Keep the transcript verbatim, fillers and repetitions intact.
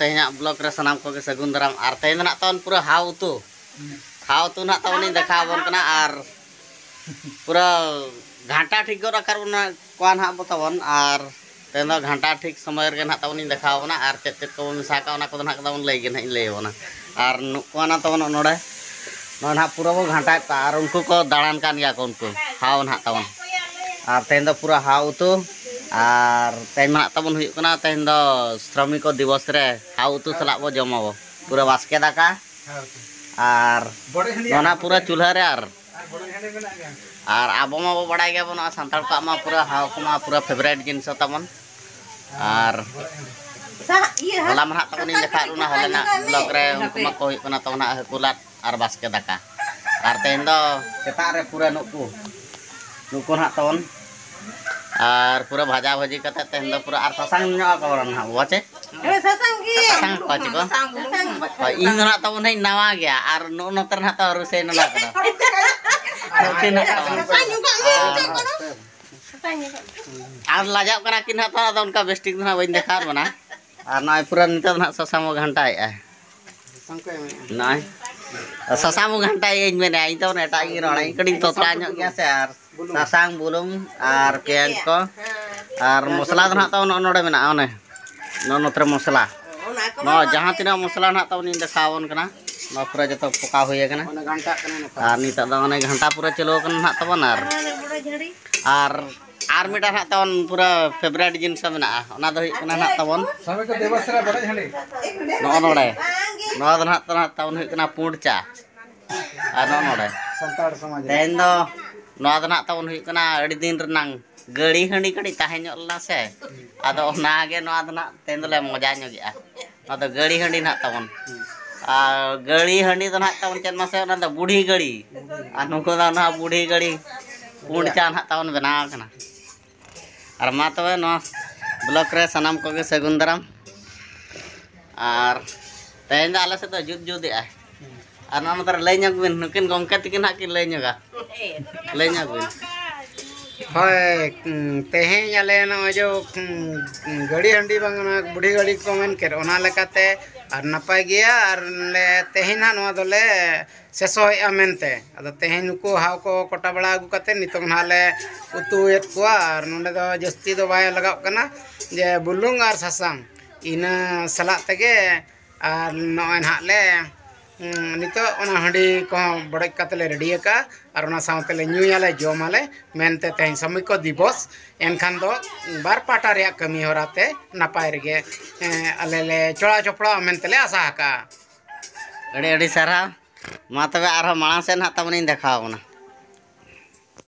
ᱛᱮᱦᱮᱧᱟᱜ ᱵᱞᱚᱜ ᱨᱮ ᱥᱟᱱᱟᱢ ᱠᱚᱜᱮ ᱥᱟᱹᱜᱩᱱ ᱫᱟᱨᱟᱢ᱾ ᱟᱨ ᱛᱮᱦᱮᱧ ᱫᱚ ᱱᱟᱜ ᱛᱟᱵᱚᱱ ᱯᱩᱨᱟᱹ ᱦᱟᱣ ᱩᱛᱩ, ᱦᱟᱣ ᱩᱛᱩ ᱱᱟᱜ ᱛᱟᱵᱚᱱᱤᱧ ᱫᱮᱠᱷᱟᱣ ᱟᱵᱚᱱ ᱠᱟᱱᱟ᱾ ᱟᱨ ᱯᱩᱨᱟᱹ ᱜᱷᱟᱱᱴᱟ ᱴᱷᱤᱠ ᱜᱚᱫ ᱟᱠᱟᱫ ᱵᱚᱱᱟ ᱠᱚᱣᱟ ᱱᱟᱜ ᱵᱚ ᱛᱟᱵᱚᱱ᱾ ᱟᱨ ᱛᱮᱦᱮᱧ ᱫᱚ ᱜᱷᱟᱱᱴᱟ ᱴᱷᱤᱠ ᱥᱚᱢᱚᱭ ᱨᱮᱜᱮ ᱱᱟᱜ ᱛᱟᱵᱚᱱᱤᱧ ᱫᱮᱠᱷᱟᱣ ᱟᱵᱚᱱᱟ᱾ ᱟᱨ ᱪᱮᱫ ᱪᱮᱫ ᱠᱚᱵᱚᱱ ᱢᱮᱥᱟ ᱠᱟᱜᱼᱟ, ᱚᱱᱟ ᱠᱚᱫᱚ ᱱᱟᱜ ᱛᱟᱵᱚᱱ ᱞᱟᱹᱭ ᱜᱮ ᱱᱟᱜ ᱤᱧ ᱞᱟᱹᱭ ᱟᱵᱚᱱᱟ᱾ ᱟᱨ ᱱᱩᱠᱩᱣᱟᱜ ᱱᱟᱜ ᱛᱟᱵᱚᱱ ᱱᱚᱰᱮ, ᱱᱚᱣᱟ ᱱᱟᱜ ᱯᱩᱨᱟᱹ ᱵᱚ ᱜᱷᱟᱱᱴᱟᱭᱮᱫ ᱠᱚᱣᱟ᱾ ᱟᱨ ᱩᱱᱠᱩ ᱠᱚ ᱫᱟᱬᱟᱱ ᱠᱟᱱ ᱜᱮᱭᱟ ᱠᱚ, ᱩᱱᱠᱩ ᱦᱟᱣ ᱱᱟᱜ ᱛᱟᱵᱚᱱ᱾ ᱟᱨ ᱛᱮᱦᱮᱧ ᱫᱚ ᱯᱩᱨᱟᱹ ᱦᱟᱣ ᱩᱛᱩ᱾ ᱟᱨ ᱛᱮᱦᱮᱧ ᱢᱟ ᱱᱟᱜ ᱛᱟᱵᱚᱱ ᱦᱩᱭᱩᱜ ᱠᱟᱱᱟ, ᱛᱮᱦᱮᱧ ᱫᱚ ᱥᱨᱚᱢᱤᱠᱚ ᱫᱤᱵᱚᱥ ᱨᱮ ᱦᱟᱣ ᱩᱛᱩ ᱥᱟᱞᱟᱜ ᱵᱚ ᱡᱚᱢ ᱟᱵᱚ, ᱯᱩᱨᱟᱹ ᱵᱟᱥᱠᱮ ᱫᱟᱠᱟ᱾ ᱟᱨ ᱱᱚᱣᱟ ᱱᱟᱜ ᱯᱩᱨᱟᱹ ᱪᱩᱞᱦᱟᱹ ᱨᱮ᱾ ᱟᱨ ᱟᱨ ᱟᱵᱚ ᱢᱟᱵᱚ ᱵᱟᱲᱟᱭ ᱜᱮᱭᱟᱵᱚᱱ, ᱱᱚᱣᱟ ᱥᱟᱱᱛᱟᱲ ᱠᱚᱣᱟᱜ ᱢᱟ ᱯᱩᱨᱟᱹ ᱦᱟᱣ ᱠᱚᱢᱟ ᱯᱩᱨᱟᱹ ᱯᱷᱮᱵᱟᱨᱮᱴ ᱡᱤᱱᱤᱥ ᱦᱚᱸ ᱛᱟᱵᱚᱱ᱾ ᱟᱨ ᱦᱚᱞᱟ ᱢᱟ ᱱᱟᱦᱟᱜ ᱛᱟᱵᱚᱱᱤᱧ ᱫᱮᱠᱷᱟᱣᱟᱫ ᱵᱚᱱᱟ, ᱦᱚᱞᱟᱱᱟᱜ ᱵᱞᱚᱜ ᱨᱮ ᱩᱱᱠᱩ ᱢᱟᱠᱚ ᱦᱩᱭᱩᱜ ᱠᱟᱱᱟ ᱛᱟᱵᱚᱱ ᱱᱟᱦᱟᱜ ᱦᱟᱹᱠᱩ ᱞᱟᱫ ᱟᱨ ᱵᱟᱥᱠᱮ ᱫᱟᱠᱟ᱾ ᱟᱨ ᱛᱮᱦᱮᱧ ᱫᱚ ᱥᱮᱛᱟᱜ ᱨᱮ ᱯᱩᱨᱟᱹ ᱱᱩᱠᱩ, ᱱᱩᱠᱩ ᱱᱟᱦᱟᱜ ᱛᱟᱵᱚᱱ᱾ ᱟᱨ ᱯᱩᱨᱟᱹ ᱵᱷᱟᱡᱟ ᱵᱷᱟᱹᱡᱤ ᱠᱟᱛᱮ ᱛᱮᱦᱮᱧ ᱫᱚ ᱯᱩᱨᱟᱹ ᱟᱨ ᱥᱟᱥᱟᱝ ᱧᱚᱜ ᱟᱠᱚ ᱱᱟᱦᱟᱜ ᱵᱚ, ᱪᱮ? ᱦᱮᱸ, ᱥᱟᱥᱟᱝ ᱜᱮ᱾ ᱥᱟᱥᱟᱝ ᱠᱚ ᱪᱮ ᱠᱚ? ᱥᱟᱥᱟᱝ ᱵᱩᱞᱩᱝ᱾ ᱦᱳᱭ, ᱤᱧ ᱫᱚ ᱱᱟᱦᱟᱜ ᱛᱟᱵᱚᱱ ᱦᱟᱸᱜ ᱤᱧ ᱱᱟᱣᱟ ᱜᱮᱭᱟ, ᱟᱨ ᱱᱚᱜᱼᱚ ᱱᱚᱛᱮ ᱨᱮ ᱱᱟᱦᱟᱜ ᱛᱟᱵᱚᱱ ᱨᱩᱥᱟᱹᱭ ᱱᱚᱱᱟ ᱠᱟᱱᱟ᱾ ᱱᱩᱠᱤᱱ ᱱᱟᱦᱟᱜ ᱛᱟᱵᱚᱱ᱾ ᱥᱟᱥᱟᱝ ᱧᱚᱜᱟᱜ ᱢᱮ, ᱟᱨ ᱪᱮᱫ ᱠᱟᱱᱟ? ᱥᱟᱥᱟᱝ ᱧᱚᱜᱟᱜ ᱢᱮ᱾ ᱟᱨ ᱞᱟᱡᱟᱜ ᱠᱟᱱᱟ ᱠᱤᱱ ᱱᱟᱦᱟᱜ ᱛᱚ, ᱟᱫᱚ ᱚᱱᱠᱟ ᱵᱮᱥ ᱴᱷᱤᱠ ᱫᱚ ᱱᱟᱦᱟᱜ ᱵᱟᱹᱧ ᱫᱮᱠᱷᱟᱣᱟᱫ ᱵᱚᱱᱟ᱾ ᱟᱨ ᱱᱚᱜᱼᱚᱭ ᱯᱩᱨᱟᱹ ᱱᱤᱛᱚᱜ ᱫᱚ ᱱᱟᱦᱟᱜ ᱥᱟᱥᱟᱝ ᱵᱚ ᱜᱷᱟᱱᱴᱟᱭᱮᱫᱼᱟ᱾ ᱥᱟᱥᱟᱝ ᱠᱚ ᱮᱢᱮᱜᱼᱟ᱾ ᱱᱚᱜᱼᱚᱭ ᱥᱟᱥᱟᱝ ᱵᱚ ᱜᱷᱟᱱᱴᱟᱭᱮᱫᱼᱟᱹᱧ ᱢᱮᱱᱮᱫᱼᱟ, ᱤᱧ ᱫᱚ ᱚᱱᱮ ᱮᱴᱟᱜ ᱜᱤᱧ ᱨᱚᱲᱟ, ᱤᱧ ᱠᱟᱹᱴᱤᱡ ᱛᱚᱛᱞᱟ ᱧᱚᱜ ᱜᱮᱭᱟ ᱥᱮ, ᱟᱨ ᱥᱟᱥᱟᱝ, ᱵᱩᱞᱩᱝ ᱟᱨ ᱯᱮᱸᱭᱟᱡᱽ ᱠᱚ᱾ ᱟᱨ ᱢᱚᱥᱞᱟ ᱫᱚ ᱱᱟᱦᱟᱜ ᱛᱟᱵᱚᱱ ᱱᱚᱜᱼᱚ ᱱᱚᱰᱮ ᱢᱮᱱᱟᱜᱼᱟ, ᱚᱱᱮ ᱱᱚᱜᱼᱚ ᱱᱚᱛᱮ ᱨᱮ ᱢᱚᱥᱞᱟ᱾ ᱚᱱᱟ ᱠᱚ ᱱᱚᱣᱟ ᱵᱟᱝ ᱡᱟᱦᱟᱸ ᱛᱤᱱᱟᱹᱜ ᱢᱚᱥᱞᱟ ᱱᱟᱦᱟᱜ ᱛᱟᱵᱚᱱ ᱤᱧ ᱫᱮᱠᱷᱟᱣ ᱟᱵᱚᱱ ᱠᱟᱱᱟ, ᱱᱚᱣᱟ ᱯᱩᱨᱟᱹ ᱡᱚᱛᱚ ᱯᱚᱠᱟᱣ ᱦᱩᱭ ᱟᱠᱟᱱᱟ᱾ ᱚᱱᱟ ᱜᱷᱟᱱᱴᱟᱜ ᱠᱟᱱᱟ ᱱᱤᱛᱚᱜ᱾ ᱟᱨ ᱱᱤᱛᱚᱜ ᱫᱚ ᱚᱱᱮ ᱜᱷᱟᱱᱴᱟ ᱯᱩᱨᱟᱹ ᱪᱟᱹᱞᱩ ᱟᱠᱟᱱᱟ ᱱᱟᱦᱟᱜ ᱛᱟᱵᱚᱱ᱾ ᱟᱨ, ᱟᱨ, ᱟᱨ ᱢᱤᱫᱴᱟᱝ ᱱᱟᱦᱟᱜ ᱛᱟᱵᱚᱱ ᱯᱩᱨᱟᱹ ᱯᱷᱮᱵᱟᱨᱮᱴ ᱡᱤᱱᱤᱥ ᱢᱮᱱᱟᱜᱼᱟ, ᱚᱱᱟ ᱫᱚ ᱦᱩᱭᱩᱜ ᱠᱟᱱᱟ ᱱᱟᱦᱟᱜ ᱛᱟᱵᱚᱱ ᱥᱟᱢᱤ ᱠᱚ ᱫᱮᱵᱟᱥᱨᱟ ᱵᱟᱰᱟᱭ ᱦᱟᱺᱰᱤ᱾ ᱱᱚᱜᱼᱚ ᱱᱚᱰᱮ, ᱱᱚᱣᱟ ᱫᱚ ᱱᱟᱦᱟᱜ, ᱱᱟᱦᱟᱜ ᱛᱟᱵᱚᱱ ᱦᱩᱭᱩᱜ ᱠᱟᱱᱟ ᱯᱩᱸᱰ ᱪᱟ᱾ ᱟᱨ ᱱᱚᱜᱼᱚ ᱱᱚᱰᱮ ᱥᱟᱱᱛᱟᱲ ᱥᱚᱢᱟᱡᱽ ᱨᱮ᱾ ᱛᱮᱦᱮᱧ ᱫᱚ ᱱᱚᱣᱟ ᱫᱚ ᱱᱟᱦᱟᱜ ᱛᱟᱵᱚᱱ ᱦᱩᱭᱩᱜ ᱠᱟᱱᱟ ᱟᱹᱰᱤ ᱫᱤᱱ ᱨᱮᱱᱟᱝ ᱜᱟᱹᱲᱤ ᱦᱟᱺᱰᱤ ᱠᱟᱹᱴᱤᱡ ᱛᱟᱦᱮᱸ ᱧᱚᱜ ᱞᱮᱱᱟ ᱥᱮ, ᱟᱫᱚ ᱚᱱᱟᱜᱮ ᱱᱚᱣᱟ ᱫᱚ ᱱᱟᱦᱟᱜ ᱛᱮᱦᱮᱧ ᱫᱚᱞᱮ ᱢᱚᱡᱟ ᱧᱚᱜᱮᱜᱼᱟ᱾ ᱱᱚᱣᱟ ᱫᱚ ᱜᱟᱹᱲᱤ ᱦᱟᱺᱰᱤ ᱱᱟᱦᱟᱜ ᱛᱟᱵᱚᱱ᱾ ᱟᱨ ᱜᱟᱹᱲᱤ ᱦᱟᱺᱰᱤ ᱫᱚ ᱱᱟᱦᱟᱜ ᱛᱟᱵᱚᱱ ᱪᱮᱫ ᱢᱟᱥᱮ, ᱚᱱᱟ ᱫᱚ ᱵᱩᱰᱷᱤ ᱜᱟᱹᱲᱤ᱾ ᱟᱨ ᱱᱩᱠᱩ ᱫᱚ ᱱᱟᱦᱟᱜ ᱵᱩᱰᱷᱤ ᱜᱟᱹᱲᱤ ᱯᱩᱸᱰ ᱪᱟ ᱱᱟᱦᱟᱜ ᱛᱟᱵᱚᱱ ᱵᱮᱱᱟᱣ ᱟᱠᱟᱱᱟ᱾ ᱟᱨ ᱢᱟ ᱛᱚᱵᱮ ᱱᱚᱣᱟ ᱵᱞᱚᱜ ᱨᱮ ᱥᱟᱱᱟᱢ ᱠᱚᱜᱮ ᱥᱟᱹᱜᱩᱱ ᱫᱟᱨᱟᱢ᱾ ᱟᱨ ᱛᱮᱦᱮᱧ ᱫᱚ ᱟᱞᱮ ᱥᱮᱫ ᱫᱚ ᱡᱩᱛ ᱡᱩᱛ ᱮᱜᱼᱟᱭ᱾ ᱟᱨ ᱱᱚᱜᱼᱚ ᱱᱚᱛᱮ ᱨᱮ ᱞᱟᱹᱭ ᱧᱚᱜ ᱵᱤᱱ, ᱱᱩᱠᱤᱱ ᱜᱚᱢᱠᱮ ᱛᱟᱹᱠᱤᱱ ᱦᱟᱸᱜ ᱠᱤᱱ ᱞᱟᱹᱭ ᱧᱚᱜᱟ᱾ ᱞᱟᱹᱭ ᱧᱚᱜ ᱵᱤᱱ᱾ ᱦᱳᱭ, ᱩᱸ, ᱛᱮᱦᱮᱧ ᱟᱞᱮ ᱱᱚᱜᱼᱚᱭ ᱡᱮ, ᱩᱸ, ᱜᱟᱹᱲᱤ ᱦᱟᱺᱰᱤ ᱵᱟᱝ, ᱚᱱᱟ ᱵᱩᱰᱷᱤ ᱜᱟᱹᱲᱤ ᱠᱚ ᱢᱮᱱ ᱠᱮᱫ, ᱚᱱᱟ ᱞᱮᱠᱟᱛᱮ ᱟᱨ ᱱᱟᱯᱟᱭ ᱜᱮᱭᱟ᱾ ᱟᱨ ᱞᱮ, ᱛᱮᱦᱮᱧ ᱱᱟᱦᱟᱜ ᱱᱚᱣᱟ ᱫᱚᱞᱮ ᱥᱮᱥᱚᱭᱮᱫᱼᱟ ᱢᱮᱱᱛᱮ᱾ ᱟᱫᱚ ᱛᱮᱦᱮᱧ ᱱᱩᱠᱩ ᱦᱟᱣ ᱠᱚ ᱠᱚᱴᱟ ᱵᱟᱲᱟ ᱟᱹᱜᱩ ᱠᱟᱛᱮ ᱱᱤᱛᱚᱝ ᱱᱟᱦᱟᱜ ᱞᱮ ᱩᱛᱩᱭᱮᱫ ᱠᱚᱣᱟ᱾ ᱟᱨ ᱱᱚᱸᱰᱮ ᱫᱚ ᱡᱟᱹᱥᱛᱤ ᱫᱚ ᱵᱟᱭ ᱞᱟᱜᱟᱣ ᱠᱟᱱᱟ, ᱡᱮ ᱵᱩᱞᱩᱝ ᱟᱨ ᱥᱟᱥᱟᱝ, ᱤᱱᱟᱹ ᱥᱟᱞᱟᱜ ᱛᱮᱜᱮ᱾ ᱟᱨ ᱱᱚᱜᱼᱚᱭ ᱱᱟᱦᱟᱜ ᱞᱮ, ᱩᱸ, ᱱᱤᱛᱚᱜ ᱚᱱᱟ ᱦᱟᱺᱰᱤ ᱠᱚᱦᱚᱸ ᱵᱚᱰᱚᱡ ᱠᱟᱛᱮ ᱞᱮ ᱨᱮᱰᱤ ᱟᱠᱟᱫᱼᱟ᱾ ᱟᱨ ᱚᱱᱟ ᱥᱟᱶᱛᱮ ᱞᱮ ᱧᱩᱭᱟᱞᱮ, ᱡᱚᱢᱟᱞᱮ ᱢᱮᱱᱛᱮ ᱛᱮᱦᱮᱧ ᱥᱨᱚᱢᱤᱠ ᱫᱤᱵᱚᱥ᱾ ᱮᱱᱠᱷᱟᱱ ᱫᱚ ᱵᱟᱨ ᱯᱟᱦᱴᱟ ᱨᱮᱭᱟᱜ ᱠᱟᱹᱢᱤ ᱦᱚᱨᱟ ᱛᱮ ᱱᱟᱯᱟᱭ ᱨᱮᱜᱮ, ᱮᱸ, ᱟᱞᱮ ᱞᱮ ᱪᱚᱲᱟᱣ ᱪᱚᱯᱲᱟᱣ ᱢᱮᱱᱛᱮ ᱞᱮ ᱟᱥᱟ ᱟᱠᱟᱫᱼᱟ᱾ ᱟᱹᱰᱤ ᱟᱹᱰᱤ ᱥᱟᱨᱦᱟᱣ᱾ ᱢᱟ ᱛᱚᱵᱮ ᱟᱨᱦᱚᱸ ᱢᱟᱲᱟᱝ ᱥᱮᱫ ᱱᱟᱦᱟᱜ ᱛᱟᱵᱚᱱᱤᱧ ᱫᱮᱠᱷᱟᱣ ᱟᱵᱚᱱᱟ᱾